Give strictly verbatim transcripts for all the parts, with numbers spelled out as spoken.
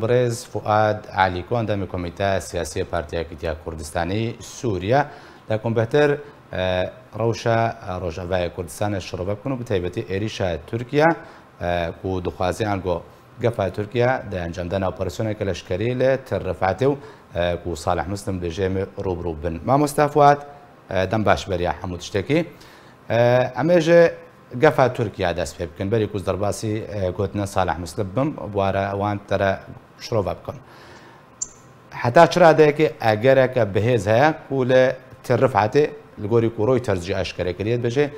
Birêz Fuad Elî ku endamê Komîteya Siyasî ya Partiya Yekîtiya Kurdistanê Sûriye, da ku em bêhtir, e, rewşa, e, Rojavayê Kurdistanê şirove bikin û bi taybetî êrîşa Tirkiye, e, ku dixwaze ango gefa Tirkiye di encamdana operasyoneke leşkerî li Tir Rifetê û, e, ku Salih Muslim dibêje em ê rû bi rû bin. Mamoste Fuad, e, dem baş beriya hemû tiştekî. E, em ê ji gefa Tirkiye dest pê bikin. Berî ku ez derbasî, e, gotina Salih Muslim bim, bi wara wan te re şirove bikim. Heta çi radeyekê egereke bihêz heye ku li Tir Rifetê, li gorî ku Reuters jî eşkere kiriye, dibêje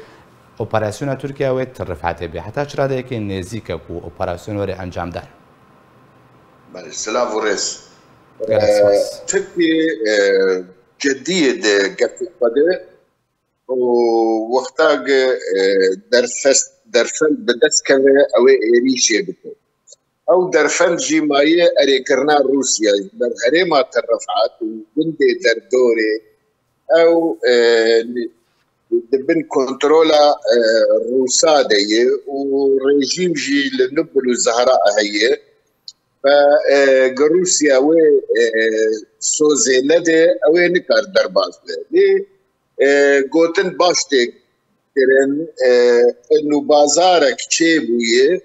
operasyona Tirkiye wê Tir Rifetê bê. Heta çi radeyekê nêzîk e ku operasyon were encamdan? Belê, silav û rêz. Gelek spas. Tirkî, e, cediyê di gefê xwe de û wexta ge, e, derfest, derfend bi dest keve, ew ê êrîşê bike. Ew derfend jî maye erêkirina Rûsya ji ber herêma Tir Rifet û gundê derdorê. Ew, e, di bin kontrola, e, Rûsa de ye û rejîm jî li Nubul û Zehra heye. Ve, e, gi Rûsya wê, e, sozê nede, ew ê nikar derbas be. Lê, e, gotin baş tê kirin, e, û bazarek çêbûye,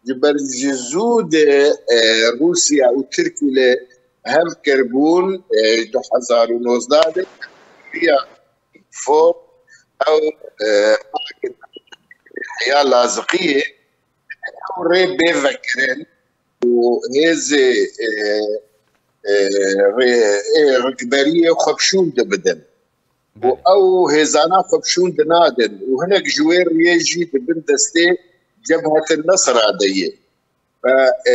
ji ber ji zû de, e, Rûsya û Tirkî li hev kiribûn, e, du hezar û nozdeh de, ya for, ew, e, heya Laziqiyê, ew rê bê vekirin û hêzê, e, e, rê, ê rikberiyê xwe bi şûn dibidin. Û Belê. Ew hêzana xwe bi şûn dinadin û hinek ji wê riyê jî di bin destê Cebhetin Nesra de ye. Ve, e,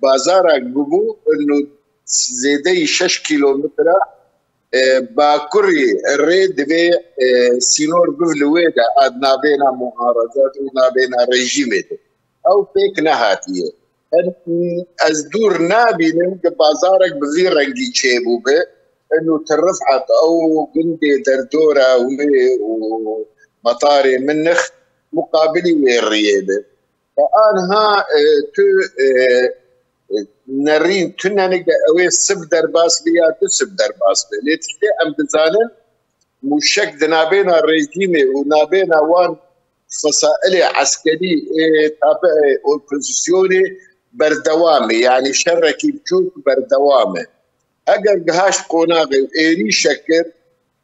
bazarak bûbû, inu zêdeyî şeş kîlometre, e, bakurî rê divê, e, sînor biv li wê de, ad nabêna muharezat û nabêna rejîmê de. Ew pêk nehatiye. Em, ez dûr nabînim ku bazarek bi vî rengî çêbûbe. Inu Tir Rifet ew gundê derdora wê û metarê Minix muqabilî wê riyê be. Ve anha, e, tu, e, e, nerîn, tu nenige ew ê sib derbas be ya du sib derbas be. Lê tiştê em dizanin, mûşek di nabêna rejîmê û nabêna wan fesailê eskerî ê tabiê opozisyonê berdewam e. Yanî şerekî biçûk berdewam e. Eger gihaşt qonaxê û êrîşek kir,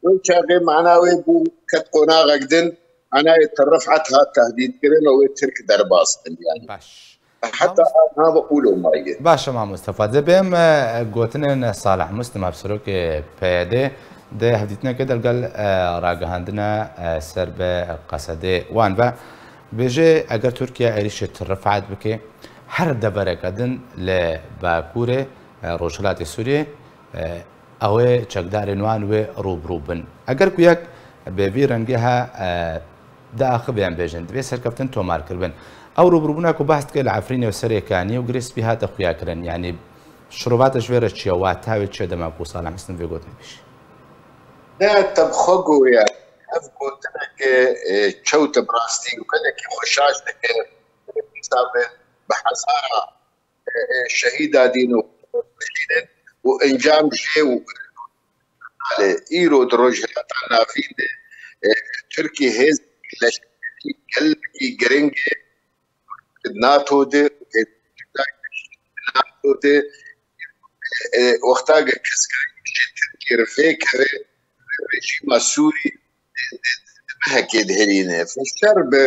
wê çaxê mana wê bû ket qonaxek din, manayê Tir Rifet hat tehdîdkirin û wê Tirk derbas bin. Yanî Baş. Heta Mamoste- anha ve qûlo maye. Baş e, mamoste Fuad. Dê bêm, e, gotinên Salih Muslim, hevserokê P Y D, di hevdîtinekê de li gel, e, ragihandina, e, ser bi Qesedê wan ve bêje, eger Tirkiye êrîşê Tir Rifet bike, her devereke din li bakurê, e, rojhilatê Sûriyê, e, ew ê çekdarên wan wê rû bi rû bin. Eger ku yek bi vî rengê ha, e, diaxivê, em bêjin, divê serkeftin tomar kiribin. Ew rûbirûbûna ku behs dike li Efrînê û Serêkaniyê û Girê Spî hate xuyakirin. Yanî şirova te ji vê re çi ye? Wata wê çi ye dema ku Salih Muslim vê gotinê bêjî? Ne, te bi xwe goye. Ev gotineke, e, çewt e bi rastî û gelekî xwe şaş dike. Hesabê bi hezara, e, e, şehîda dîn û dijînin û encam jê û îro di Rojhilata Navîn de, e, Tirkî hêz leşkerî gelekî giring e NATO de, e, NATO de, e, wexta ke keskarî ji Tirkî re vêkeve, rejîma Sûrî di mehekê dihêlîne. Şer bi,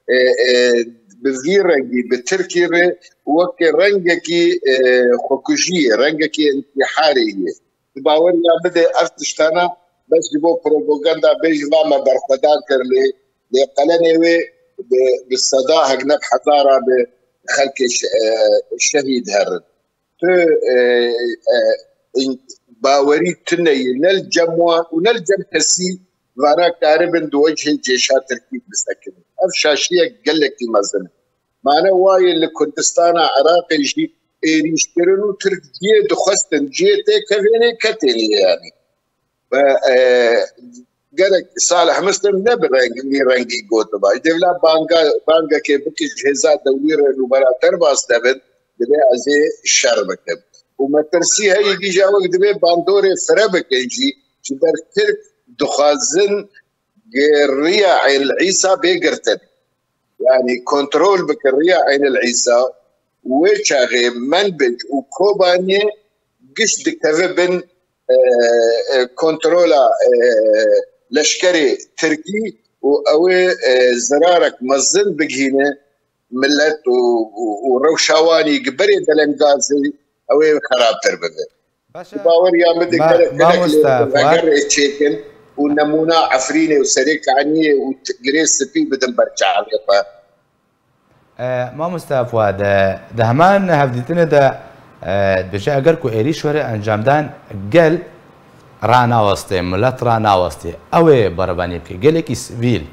e, e, bi vî rengî, bi Tirkî re weke rengekî, e, xwekujiyê, rengekî întîharê ye. Di baweriya min de ev tiştana bes ji bo propaganda bê ji va me berxwedar kir lê, lê qelenê wê bi, bi sedahek ne bi hezara bi xelkê şe-, e, şehîd herin. Tu, e, e, in-, bawerî tune ye, ne li cem wan û ne li cem kesî vana karibin di wecihê cêşa Tirkî bisekinin. Ev şaşiyek gelekî mezin e. Mane wayê li Kurdistana Iraqê jî êrîşkirin û Tirk cihê dixwestin, cihê têkevênê ketênî ye yanî. Ve, e, gerek Salih Muslim ne bi reng, vî rengî gotiba. Ji devla banga, bangekê bikî ji hêza dewlî re nûbera derbas debin. Divê ez ê şer bikim. Û metirsî heyî dî jî ew e, divê bandorê fire bikin jî, ji ber Tirk dixwazin riya Eynil Îsa bê girtin. Yanî kontrol bikin riya Eynil Îsa, wê çaxê Menbic û Kobaniyê giş dikeve bin, e, e, kontrola, e, leşkerê Tirkî û ew ê, e, zirarek mezin bigihîne millet û, û, û rewşa wanî gi berê delengazê ew ê xerabtir bibe. Baş e. Di baweriya min de Ma-, gerek, gerek mamoste lê Fuat. Vegerê çêkin û nemûna Efrînê û Serê Kaniyê û t-, Girê Spî bidin ber çavê xwe. E, mamoste Fuat, e, di heman hevdîtinê de, e, dibêje eger ku êrîş were encamdan gel ranawestê, milet ranawestê. Ew ê berevanî bike. Gelekî sivîl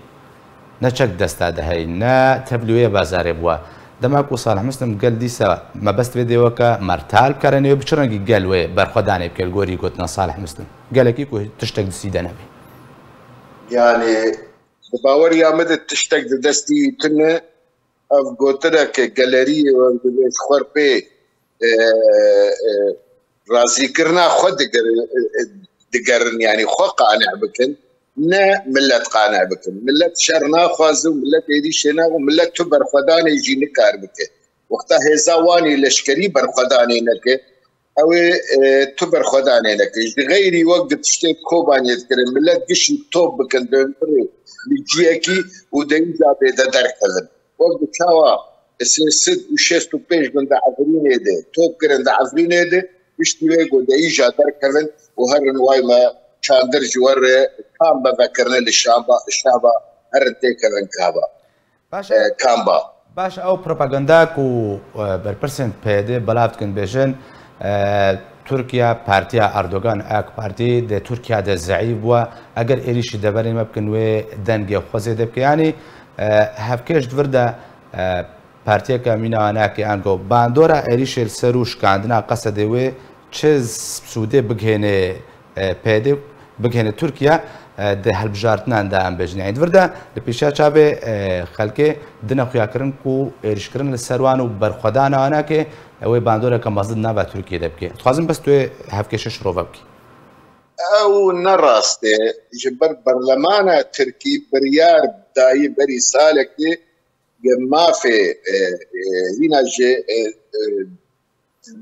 ne çek desta de heye, ne tevlî wê bazarê bûye. Dema ku Salih Muslim gel dîsa mebest vê dê weke mertal bikare nêwe, bi çi rengî gel wê berxwedanê bike li gorî gotina Salih Muslim? Gelekî ku tiştek distî de nebe. Yanî, di baweriya min de tiştek di destî wî tune, ev gotineke geleriyê wek dibê ji xwe pê, e, e, razîkirina xwe diger-, e, e, digerin, yanî xwe qane bikin, ne millet qane bikin. Millet şer naxwaze û millet êrîşê naxwe, millet tu berxwedanê jî nikar bike. Wexta hêza wanî leşkerî berxwedanê neke, ew ê, e, tu berxwedanê neke. Ji xeyrî wek di piştê Kobaniyê dikirin, millet gişî top bikin, döndurê li ciyekî û de îca bê de derkevin. Wek bi çawa sê sed û şêst û pênc gund di Efrînê de top kirin, di Efrînê de piştî wê ku de îca derkevin û herin way me çandir ji we re kam be vekirine li Şamba, Şaba herin têkevin kaba. Baş e. E, kamba. Baş e, ew propaganda ku, e, berpirsên P Y D belav dikin, bêjin, e, Tirkiye, partiya Erdogan, AK Parti, di Tirkiye de zeîf bûye. Eger êrîşî deverê me bikin, wê dengê xwe zêde bike. Yanî, e, hevkêş di vir de, e, partiyeke mîna nake, ango bandora êrîşê li ser û şikandina Qesedê wê çi sûdê bigihêne, e, P Y D, bigihêne Tirkiye, e, di hilbijartinan de em bêjin. Yanî di vir de li pêşiya çavê, e, xelkê dine xuyakirin ku êrîşkirin li ser wan û berxwedana wan e, ew ê bandoreke mezin di nava Tirkiyê de bike. Dixwazim bes tu yê hevkêşe şirove bikî. Ew ne rast e. Ji ber berlemana Tirkî biryar dayî berî salekê ge mafê, e, e, hîna ji, e, e,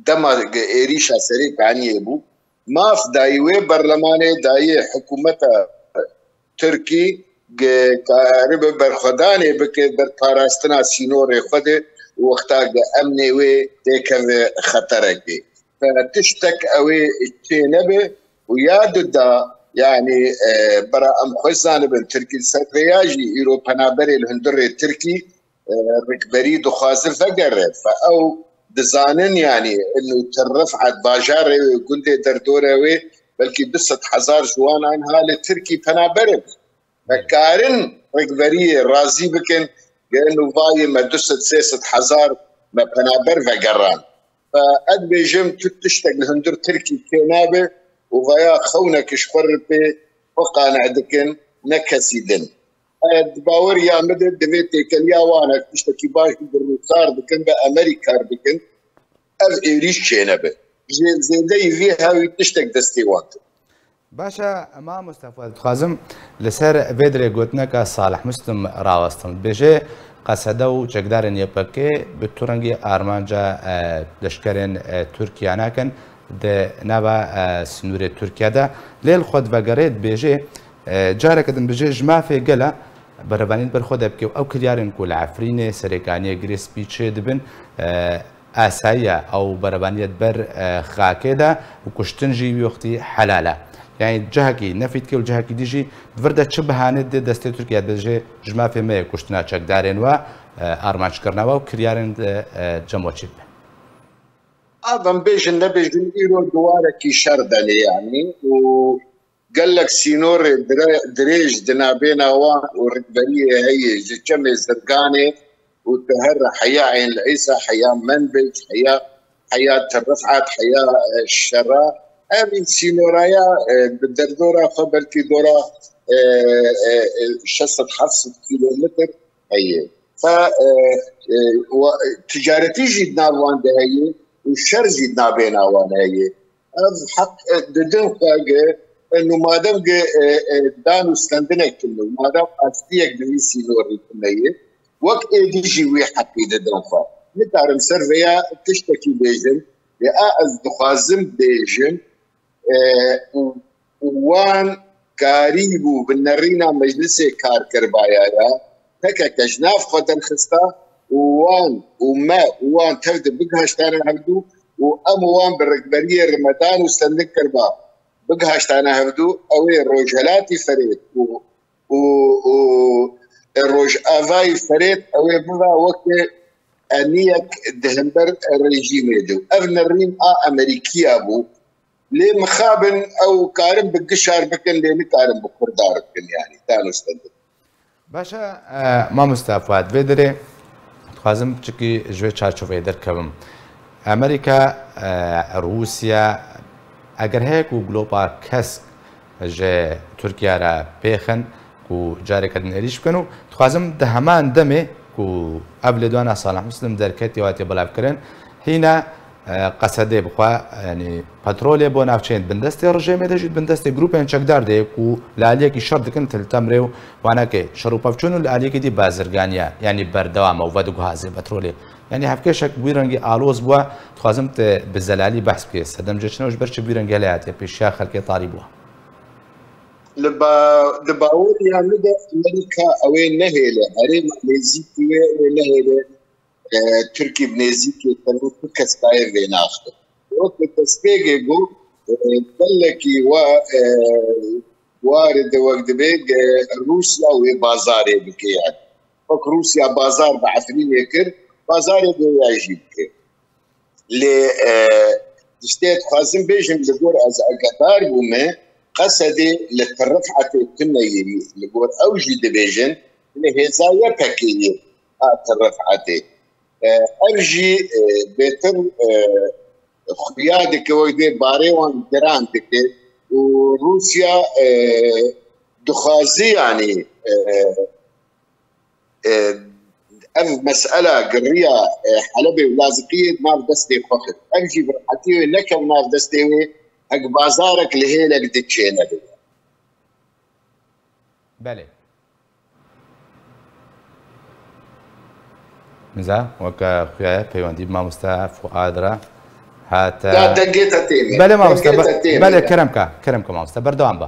dema ge êrîşa Serê Kaniyê bû, maf dayî wê berlemanê, dayî hikûmeta Tirkî ge karibe berxwedanê bike ber parastina sînorê xwe de û wexta ge emnê wê têkeve xeterekê. Fe tiştek ew ê çê nebe û ya duda, yanî, e, bera em xwe zanibin, Tirkî li ser vêya jî îro penaberê li hundirê Tirkî, e, rikberî dixwaze vegere. Fe ew dizanin, yanî, inu Til Rifat bajarê wê, gundê derdora wê, belkî du sed hezar ji wan anha li Tirkî penaber in. Me karin rikberiyê razî bikin, ge inu vayê me du sed sê sed hezar me penaber vegeran. Fe ez dibêjim tu tiştek li hundir Tirkî çênabe û vaya xewnek ji xwe re pê xwe qane dikin, ne kesî din. E, di baweriya min de divê têkeliya wan e, tiştekî baş bi rûsar dikin, bi Amerîka dikin. Ev êrîş çênebe. Ji zêdeyî vî hewî tiştek destê wan tê. Baş e, mamoste Fuat, dixwazim li ser vê dirê gotineka Salih Muslim rawestim. Dibêje, Qesede û çekdarên Y P G bi tu rengî armanca, e, leşkerên, e, Tirkiye nakin di nava, e, sinûrê Tirkiye de. Lê li xwe divegerê dibêje, e, careke din dibêje, ji mafê gela berevanî li ber xwe de bike û ew kiryarên ku li Efrînê, Serêkaniyê, Girê Spî çê dibin, e, asayiye, ew berevaniyê di ber, e, xakê de û kuştin jî wî wextî helal e. Yanî cihekî nefî dike û cihekî dî jî di vir de çi bihanê dê destê Tirkiye, dibêje ji mafê me ye kuştina çekdarên we, e, armanckirina we û kiryarên de, e, cem we çê bibe. Ev em bêjin nebêjin îro duwarekî şer de ne, yanî û gelek sînorê dire-, dirêj di navbêna wan û rikberiyê heye ji çemê Zirganê û tu here heya Ên Îsa, heya Menbic, heya, heya Til Rifat, heya, e, Şera. Ev sînoraya, e, bi derdora xwe belkî dora, e, e, e, şeş sed heft sed kîlometr heye. Fa, e, e, wa, ticaretî jî di nav wan de heye û şer jî di navbêna wan heye. Ev heq, e, didin xwe ge, e, nu madem ge, e, e, dan û stendinek tune, madem astiyek di vî sînorî tune ye, wek êdî jî wî heqî didin xwe. Nikarim ser vêya tiştekî bêjim, lê a ez dixwazim bêjim, e, û, û wan karîbû bi nerîna meclisê kar kiribaya ya, P K K ji nav xwe derxista û wan û me û wan tev de bigihaştane hevdû û em û wan bi rikberiyê rimedan û stendin kiriba bigihaştane hevdû, ew ê Rojhelatî Ferêt û, û, û Rojavayî Ferêt ew ê biba weke eniyek di hember rejîmê de. Ev nerîn a Amerîkiya bû. Lê mixabin ew karin bi gişar bikin, lê nikarin bi kurdar bikin, yanî, danûstendin. Baş e, e, mamosta Fuat, vê derê dixwazim çikî ji vê çarçoveyê derkevim. Amerîka, e, Rûsya, eger heye ku globa kesk ji Tirkiye re pêxin, ku careke din êrîş bikin û dixwazim di heman demê ku ev lêdwana Salih Muslim derketiye û hatiye belavkirin, hîna, e, Qesedê bixwe, yanî petrolê bo navçeyên bindestê rejêmê de jî, bindestê grûpên çekdar de ye ku li aliyekî şer dikin Til Temrê û wanekê şer û pevçûn û li aliyekî dî bazirganiya, yanî berdewam e û vediguhaze petrolê. Yanî hevkêşek bi wî rengî aloz bûye, dixwazim te bi zelalî behs bike. Sedem ceçine û ji ber çi bi wî rengî hele hatiye pêşiya xelkê tarî bûye? Li ba-, di baweriya min de Amerîka ew ê nehêle, herêma nêzîkî wê ew ê nehêle, e, Tirkî bi nêzîkî xwe tu kes dayê vê naxin. Wek destpêkê got, e, gelekî wa, e, warê de wek dibê, e, Rûsya wê bazarê bike yani. Wek Rûsya bazar bi Efrînê kir, bazarê de ya jî bike. Lê, e, tiştê dixwazim bêjim, li gor ez agahedar bûme, Qesedê li Tirifetê tune ye, li gor ew jî dibêjin, li hêza Y P G'ê ye a Tirifetê. E, ev jî, e, bêtir, e, xuya dike, wek dê barê wan giran dike û Rûsya, e, dixwaze, yanî, e, e, ev mesela giriya, e, Helebê û Laziqiyê di nav destê xwe kir. Ev jî bi rehetî wê nekeve nav destê wê, hek bazarek li hêlek di çênebe. Belê. Miza, weke xuya ye, peywendî bi mamoste Fuad re hate. Ya dengê te tê min. Belê mamoste, dengê te tê min. Belê, kerem ke, kerem ke mamoste, berdewam be.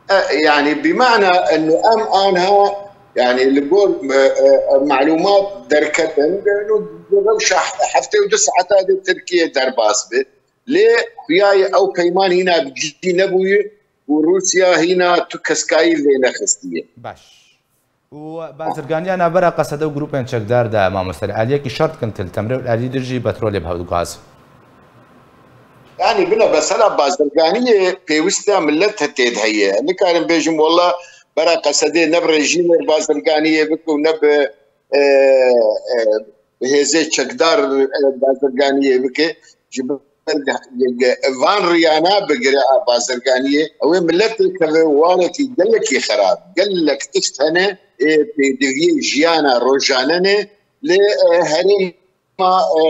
E, yani, bi mana ennu em anha, yani, li gor, e, e, e, malumat derketin, ennu rewşa heftê û du saeta de Tirkiye derbas bi. Lê xuya ye ew peyman hîna bi cidî nebûye û Rûsya hîna tu keskayî vê nexistiye. Baş. Û bazirganiya navbera Qesede û grûpên çekdar de, mamoste, li aliyekî şer dikin Til Temrê û li aliyê din jî petrolê bi hev diguhaz. Yani bine mesela bazirganiyê pêwîstiya millet tê de heye. Nikarim bêjim wela bera Qesedê ne bi rejîmê bazirganiyê bike û ne bi, e, e, hêzê çekdar, e, bazirganiyê bike. Ji ber ge-, ge-, van riyana bigire a bazirganiyê, ew ê millet têkeve wanekî gelekî xerab, gelek tişt hene, ê pêdiviyê jiyana rojane ne, lê, e, herêma, e,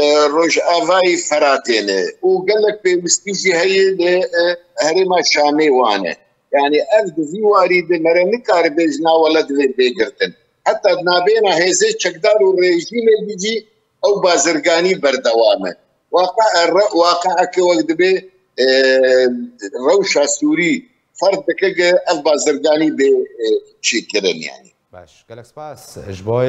e, Rojavayî Feratê ne û gelek pêwîstî jî heye lê, e, herêma Şamê wan e. Yani ev di vî warî de mere nikare bêjna wele divê bê girtin. Heta di nabêna hêzê çekdar û rejîmê de jî ew bazirganî berdewam e. Waqa-, re-, waqeeke wek dibê, e, rewşa Sûrî ferz dike ge ev bazirganî bê, e, çêkirin yani. Baş. Gelek spas ji bo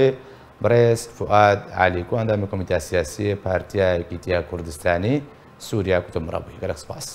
birêz Fuad Elî ku endamê Komîteya Siyasî yê Partiya Yekîtiya Kurdistanî Sûriya ku tu min re bûyî. Gelek spas.